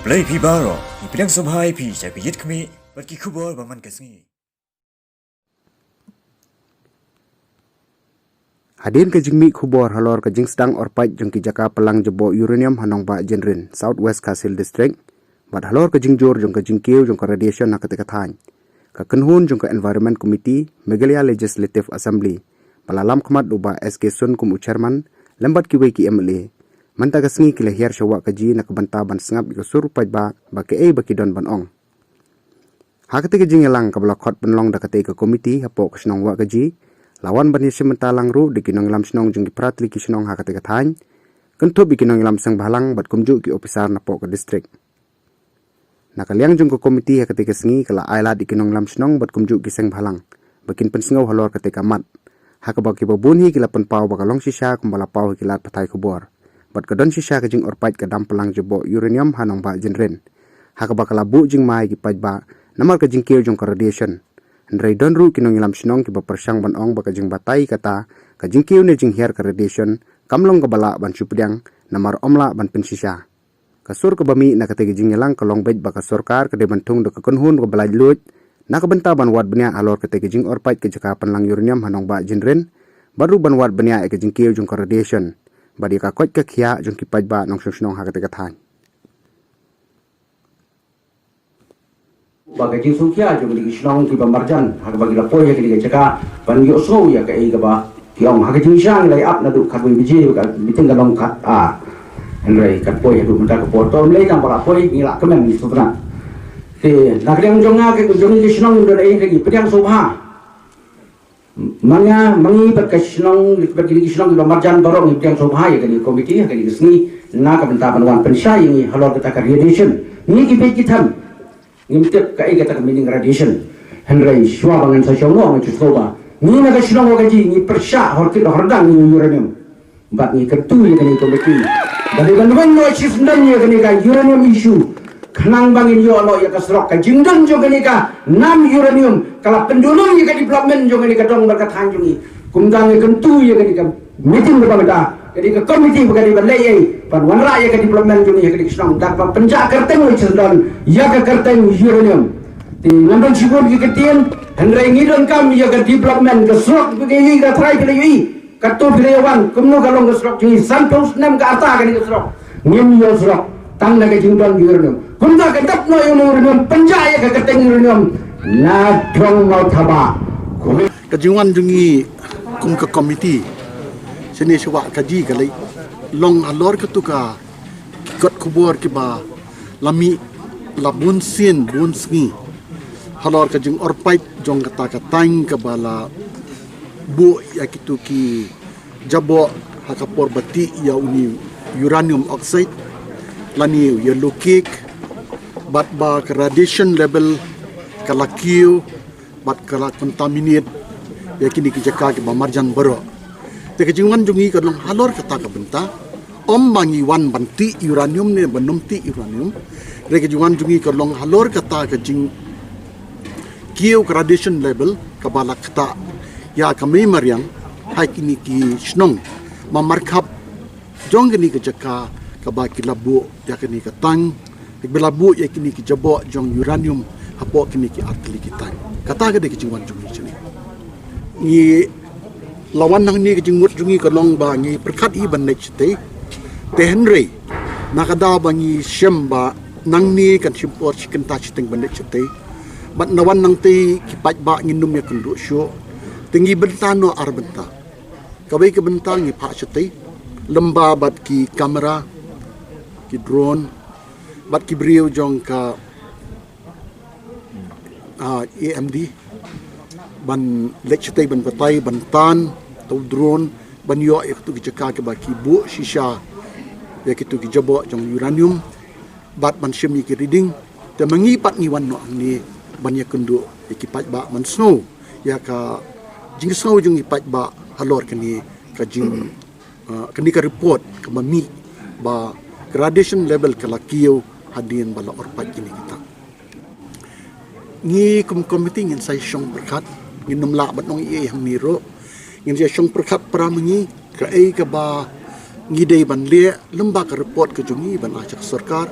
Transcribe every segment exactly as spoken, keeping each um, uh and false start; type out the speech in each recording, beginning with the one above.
Khublei phi baroh, ngi pdiang sngewbha ïa phi sha ka Ïit Khmih bad ki khubor ba man ka sngi. Hadien ka jingmih khubor halor ka jingsdang orpait jong ki jaka pynlang jaboh uranium ha Nongbah Jynrin, South West Khasi Hills District, bad halor ka jingjur jong ka jingkiew jong ka radiation ha katei ka thaiñ, ka kynhun jong ka Environment Committee, Meghalaya Legislative Assembly, ba la lam khmat da u Bah S K Sun kum u chairman, lem bad kiwei ki M L A, mynta ka sngi ki la hiar sha Wahkaji na ka bynta ban sngap ïa ka sur u paidbah ba kaei ba ki don ban ong. Ha katei ka jingïalang kaba la khot pynlong da katei ka komiti hapoh ka shnong Wahkaji, la wan ban ïashim bynta lang ruh da ki nongïalam shnong jong ki phra tylli ki shnong ha katei ka thaiñ, kynthup ïa ki nongïalam seng bhalang bad kumjuh ki ophisar napoh ka district. Na ka liang jong ka komiti ha katei ka sngi ka la ailad ïa ki nongïalam shnong bad kumjuh ki seng bhalang ba kin pynsngew halor katei ka mat, ha kaba kiba bun hi ki la pynpaw ba ka long shisha kumba la paw ha ki lad pathai khubor, bad ka don shisha ka jingorpait ka dam pynlang jaboh uranium ha Nongbah Jynrin, ha kaba ka la buh jingma ïa ki paidbah namar ka jingkiew jong ka radiation. Hynrei don ruh ki nongïalam shnong kiba pyrshang ban ong ba ka jingbatai kata ka jingkiew ne jinghiar ka radiation kam long kaba lah ban shu pdiang namar ym lah ban pynshisha. Ka sur kaba mih na katei ka jingïalang ka long beit ba ka sorkar ka dei ban thung da ka kynhun kaba laitluid na ka bynta ban wad bniah halor katei ka jingorpait ka jaka pynlang uranium ha Nongbah Jynrin, bad ruh ban wad bniah ïa ka jingkiew jong ka radiation bad ïa ka koit ka khiah jong ki paidbah nongshong shnong ha katei ka thaiñ. Ba ka jingsngewkhia jong kine ki shnong kiba marjan ha kaba ki la poi ha kine ki jaka ban ïohsngew ïa kaei kaba ki ong. Ha ka jingshisha ngi la ïa ap naduh khatwei baje, ka meeting ka long khatar. Hynrei kan poi haduh mynta ka por, to ym lei tang ba la poi, ngi la kmen ngi sngewtynnat. Te na ka liang jong nga, ka jong ngi ki shnong, ngim don ei, ngi pdiang sngewbha. Ma nga, ma ngi bad ka shnong, bad kine ki shnong kiba marjan baroh ngi pdiang sngewbha ïa kane ka komiti ha kane ka sngi na ka bynta ban wan pynshai ïa ngi halor kata ka radiation. Ngi ki beit ki them ngim tip kaei kata ka meaning radiation. Hynrei shuwa ba ngan sa shong noh ngan shu sngewbha, ngi na ka shnong Wahkaji ngi pyrshah hor kit hor dang ïa u uranium. Bad ngi kyntu ïa kane ka komiti ba dei ban wan noh shisyndon ïa kane ka uranium issue, khnang ba ngin ïoh noh ïa ka surok. Ka jingdon jong kane ka nam uranium ka la pynduh ïa ka development jong kane ka dong bad ka thaiñ jong ngi. Kumta ngi kyntu ïa kane ka meeting kaba mynta, kane ka komiti ba ka dei ban leh ei ban wanrah ïa ka development jong ngi ha kane ka shnong da kaba pynjah kyrteng shisyndon ïa ka kyrteng uranium. Te ngam don shibun ki ktien, hynrei ngi donkam ïa ka development, ka surok ba ngi ïohi, ka trai phi la ïohi. Katto phi la ïa wan, kumno ka long ka surok jong ngi, sanphew snem ka rta kane ka surok, ngim ïoh surok tang na ka jingdon uranium. Kumta ka dap noh ïa u uranium, pynjah ïa ka kyrteng uranium na dong Mawthabah. Ka jingwan jong ngi kum ka komiti shane sha Wahkaji ka la long halor katu ka ki kot khubor kiba la mih la bun sien bun sngi halor ka jingorpait jong kata ka thaiñ kaba la buh ïa kitu ki jaboh ha ka por ba tih ïa uni uranium oxide lane u yellow cake, bad ba ka radiation level ka la kiew bad ka la contaminate ïa kine ki jaka kiba marjan baroh. Te ka jingwan jong ngi ka long halor kata ka bynta, ym ba ngi wan ban tih uranium ne ban ym tih uranium. Hynrei ka jingwan jong ngi ka long halor kata ka jingkiew ka radiation level kaba la ktah ïa ka mei mariang ha kine ki shnong ba markhap jong kane ka jaka kaba ki la buh ïa kane ka thaiñ, kiba la buh ïa kine ki jaboh jong uranium hapoh kine ki artylli ki thaiñ. Kata ka dei ka jingwan jong ngi shane. Ngi la wan hangne, ka jingmut jong ngi ka long ba ngi pyrkhat hi ban leit shatei. Te hynrei na ka daw ba ngi shem ba nangne kan shim por shi kynta shiteng ban leit shatei, bad na wan nangtei ki paidbah ngin ym ïakynduh shuh. Te ngi bynta noh ar bynta. Kawei ka bynta ngi phah shatei lyngba bad ki camera, ki drone, bad ki briew jong ka, ah, A M D ban leit shatei ban batai, ban tan da u drone, ban ïoh ïa kitu ki jaka kiba ki buh shisha ïa kitu ki jaboh jong uranium, bad ban shim ïa ki reading. Te ma ngi pat ngi wan noh hangne ban ïakynduh ïa ki paidbah, ban sngew ïa ka jingsngew jong ki paidbah halor kane ka jing, ah, kane ka report kaba mih ba ka radiation level ka la kiew hadien ba la orpait kine ki thaiñ. Ngi kum komiti ngin sa ïashong pyrkhat, ngin ym lah ban ong ei ei hangne ruh. Ngin sa ïashong pyrkhat para ma ngi kaei kaba ngi dei ban leh lyngba ka report ka jong ngi ban ai sha ka sorkar,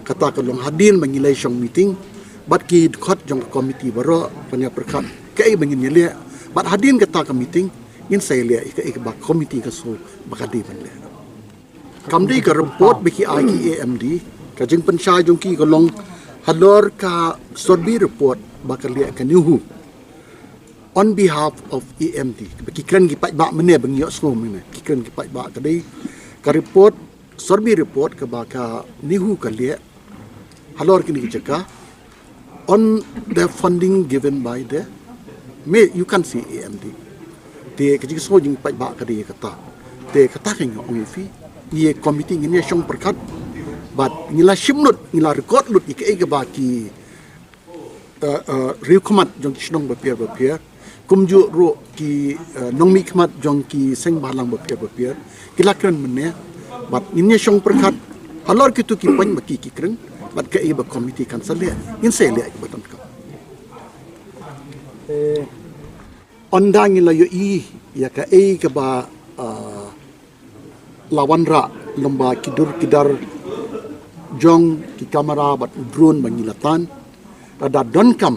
Kata ka long hadien ba ngi la shong meeting bad ki dkhot jong ka committee baroh ban ïa pyrkhat kaei ba ngin ïa leh. Bad hadien kata ka meeting ngin sa ïa leh ïa kaei kaba committee ka sngew ba ka dei ban leh. Kam dei ka report ba ki ai ki A M D, ka jingpynshai jong ki ka long halor ka survey report ba ka leh ka NEHU on behalf of A M D. Ba ki kren ki paidbah mynne ba ngi ïohsngew mynne. Ki kren ki paidbah ka dei ka report, survey report kaba ka NEHU ka leh halor kine ki jaka on the funding given by the, me, you can say, A M D. Te ka jingsngew jingpaidbah ka dei kata. Te kata ka ngi ong ïa phi, ngi committee ngin ïa shong pyrkhat bad ngi la shim lut, ngi la record lut ïa kaei kaba ki, uh, uh, riewkhmat jong ki shnong bapher bapher, kumjuh ruh ki, uh, nongmihkhmat jong ki seng bhalang bapher bapher ki la kren mynne. Bad ngin ïa shong pyrkhat halor kitu ki point ba ki ki kren bad kaei ba committee kan sa leh, ngin sa leh ïa kiba donkam. Ynda ngi la ïohi ïa kaei kaba, ah, la wanrah lyngba ki dur ki dar jong ki kamera bad u drone ba ngi la tan, lada donkam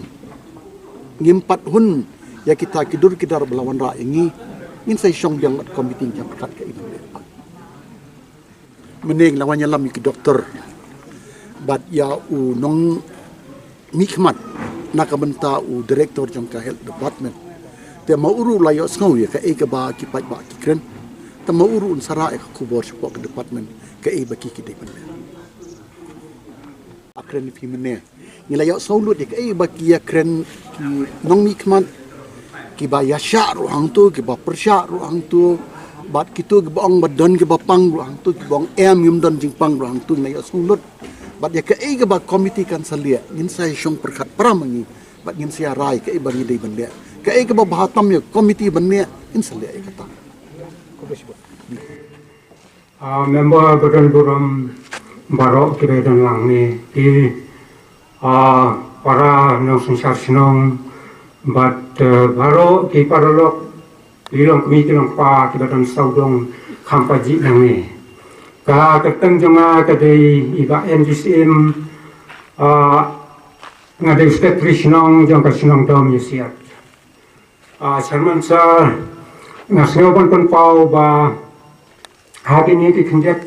ngim pat hun ïa kita ki dur ki dar ba la wanrah ïa ngi, ngin sa ïa shong biang bad committee ïa pyrkhat kaei ban leh. Mynne la wan ïalam ïa ki doktor bad ïa u nongmihkhmat na ka bynta u director jong ka health department. Te ma u ruh u la ïohsngew ïa kaei kaba ki paidbah ki kren. Te ma u ruh un sa rah ïa ka khubor shapoh ka department kaei ba ki ki dei ban leh. Kren ïa phi mynne. Ngi la ïohsngew lut ïa kaei ba ki ïa kren ki nongmihkhmat, kiba ïashah ruh hangto, kiba pyrshah ruh hangto, bad kito kiba ong ba don kiba pang ruh hangto, kiba ong em, ngim don jingpang ruh hangto, ngi la ïohsngew lut. Bad ïa kaei kaba committee kan sa leh, ngin sa ïa shong pyrkhat para ma ngi bad ngin sa ïa rai kaei ba ngi dei ban leh. Kaei kaba bha tam ïa committee ban leh, ngin sa leh ïa kata. Ah, member ba don burom baroh kiba don lang ne, ki, ah, para nongsynshar shnong bad, eh, baroh ki paralok, ki long kmie ki long kpa kiba don sawdong kham pajih lang ne. Ka kyrteng jong nga ka dei i Bah M G C M, ah, nga dei secretary shnong jong ka shnong Dom Yasiat. Ah, Chairman Sir, nga sngew ban pynpaw ba ha kine ki khyndiat,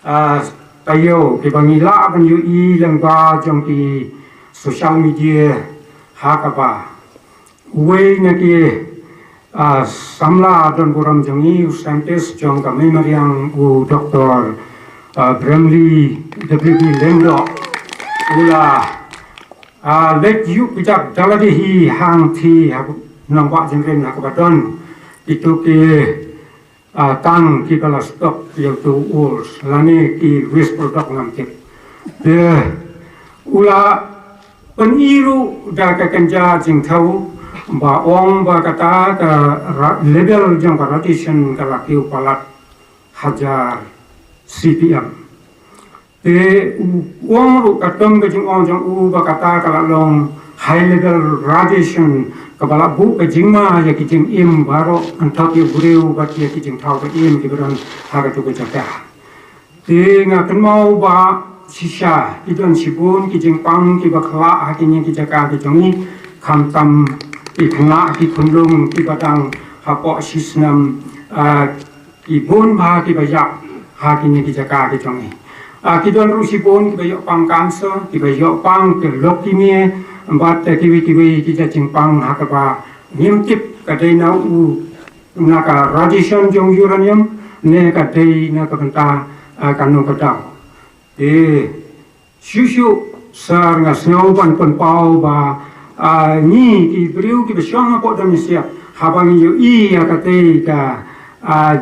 ah, taïew kiba ngi lah ban ïohi lyngba jong ki social media ha kaba uwei na ki, ah, samla don burom jong ngi, u scientist jong ka mei mariang, u Doktor, ah, Bramley W B Lyngdoh, u la, ah, leit ïuh kjat da lade hi hangthie ha nongbah jingrim ha kaba don kito ki, ah, tang kiba la stock ïa uto u urs lane ki waste product ngam tip. Te u la pyni ruh da ka kynja jingthew ba ong ba kata ka ra-, level jong ka radiation ka la kiew palat hajar C P M. Te u ong ruh katkum ka jingong jong u ba kata ka la long high level radiation kaba la buh ka jingma ïa ki jingim baroh, hangta ïa u briew bad ïa ki jingthaw ka im kiba don ha kato ka jaka. Te nga kynmaw ba shisha ki don shibun ki jingpang kiba khlad ha kine ki jaka ki jong ngi, khamtam ki khynnah ki khunlung kiba dang hapoh shi snem, ah, ki bun bha kiba ïap ha kine ki jaka ki jong ngi. Ah, ki don ruh shibun kiba ïoh pang cancer, kiba ïoh pang ki leukemia, bad, eh, kiwei kiwei ki jait jingpang ha kaba ngim tip ka dei na u, na ka radiation jong uranium ne ka dei na ka bynta, ah, kano ka daw. Eh, Shuh shuh, Sir, nga sngew ban pynpaw ba, ah, ngi ki briew kiba shong hapoh Dom Yasiat, haba ngi ïohi ïa katei ka, ah,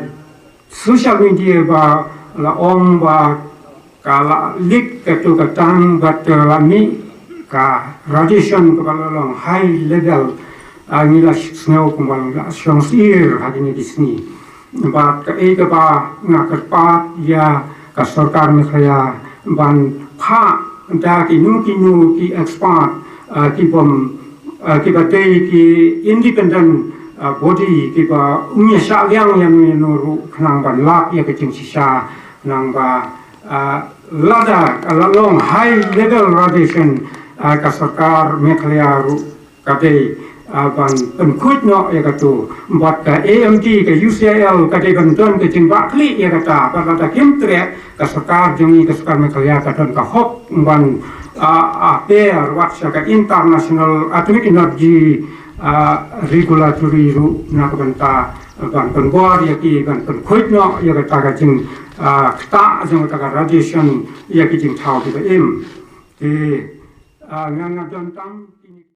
social media ba la ong ba ka la leak kato ka tang bad ka la mih ka radiation kaba la long high level, ah, ngi la sngew kumba la shong syier ha kine ki sngi. Bad kaei kaba nga kyrpad ïa ka sorkar Meghalaya ban phah da kino kino ki expert, ah, ki bym, ah, kiba dei ki independent, ah, body kiba ym ïa shah liang ïano ïano ruh khnang ban lap ïa ka jingshisha khnang ba, ah, Lada ka la long high level radiation, ah, ka sorkar Meghalaya ruh ka dei, ah, ban pynkhuid noh ïa katu. Bad ka A M T, ka U C I L ka dei ban don ka jingbakla ïa kata. Bad lada kim treh, ka sorkar jong ngi, ka sorkar Meghalaya ka don ka hok ban, ah, ah, ber wat sha ka International Atomic Energy, ah, Regulatory ruh na ka bynta ban pynbor ïa ki, ban pynkhuid noh ïa kata ka jing, ah, ktah jong kata ka radiation ïa ki jingthaw kiba im. Te, ah, nga nga don tam